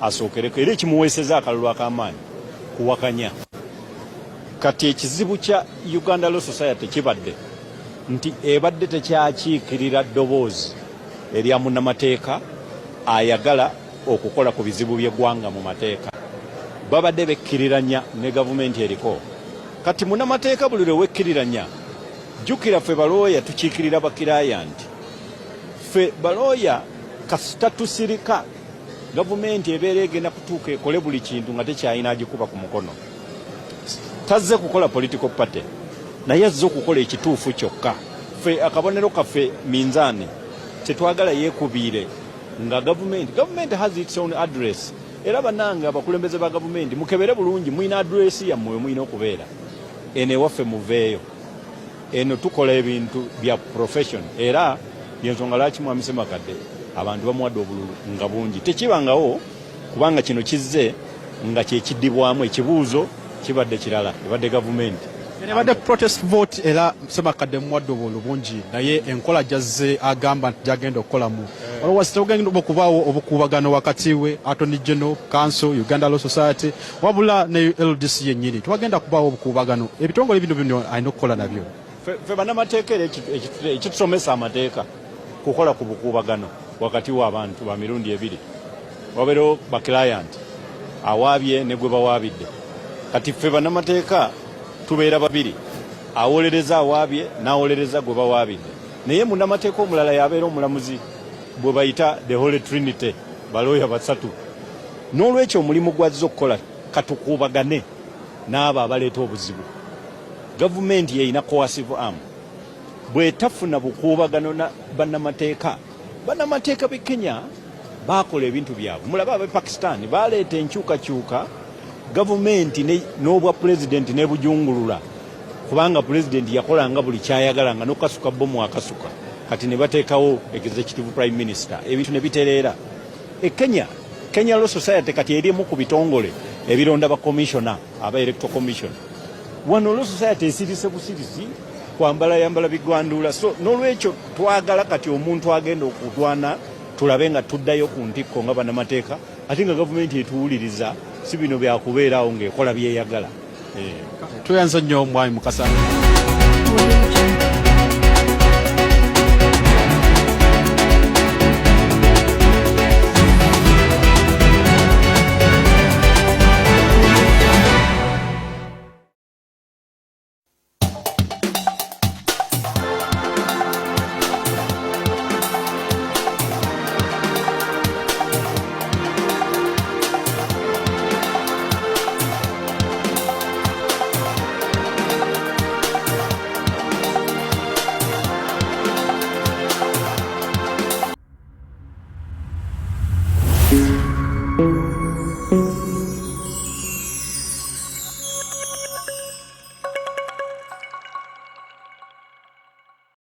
Asookereko era ekimuweeseza akalulu ak'amaanyi kuwakanya. Kati ekizibu kya Uganda Law Society kibadde nti ebadde tekyakiikirira ddoboozi erya munnamateeka ayagala okukola ku bizibu by'eggwanga mu mateeka. Babadde bekkiriranya ne gavumenti eriko. Kati munnamateeka buli lwe wekkiriranya, jjukira ffe balooya tukiikirira bakirayanti. Ffe balooya kasita tusirika gavumenti ebeera egenda kutuuka ekole buli kintu nga tekyalina agikuba ku mukono. Tazze kukola political party naye azze okukola ekituufu kyokka. Ffe akabonero kaffe minzaani, tetwagala yeekubiire nga gavumenti. Gavumenti has its own address. Era bannange abakulembeze ba gavumenti mukebere bulungi, mulina address yammwe we mulina okubeera. Eno ewaffe muveeyo. Eno tukola ebintu bya profession era yensonga lwaki Mwami Ssemakadde abantu bamuwadde obululu nga bungi. Tekibangawo kubanga kino kizze nga kyekiddibwamu ekibuuzo kibadde kirala, ebadde gavumenti. Eno ebadde protest vote era Ssemakadde muwadde obululu bungi, naye enkola gyazze agamba nti gyagenda okukolamu waliwo tewagenda okubaawo obukuubagano wakati we Attorney General, Council, Uganda Law Society wabula ne LDC yennyini. Tewagenda kubaawo obukuubagano, ebitongole bino bino alina okukola nabyo. Ffe bannamateeka era ekitusomesa amateeka kukola ku bukuubagano wakati w'abantu ba mirundi ebiri, wabeerewo ba client awaabye ne gwe bawaabidde. Kati ffe bannamateeka tubeera babiri, awolereza awaabye n'awolereza gwe bawaabidde, naye munnamateeka omulala yabeera omulamuzi bwe bayita the Holy Trinity, balooya basatu. N'olwekyo omulimu gwazze okukola katukuubagane n'abo abaleeta obuzibu. Gavumenti yeyina coercive arm, bwetafuna bukuubagano na bannamateeka. Bannamateeka b'e Kenya baakola ebintu byabwe, mulabe ab'e Pakistan baleeta enkyukakyuka, gavumenti n'obwa pulezidenti nebujungulula, kubanga pulezidenti yakolanga buli kyayagala nga n'okukasuka bomu akasuka. Kati ne bateekawo executive prime minister, ebintu ne bitereera. E Kenya, Kenya Law Society kati erimu ku bitongole ebironda ba commissioner aba Electoral Commission. Wano Law Society esirise busirisi kwambala yambala bigwanduula. So n'olwekyo twagala kati omuntu agenda okulwana tulabe nga tuddayo ku ntikko nga bannamateeka, ate nga gavumenti etuwuliriza, si bino byakubeeraawo ng'ekola byeyagala. Tweyanza nnyo Mwami Mukasa.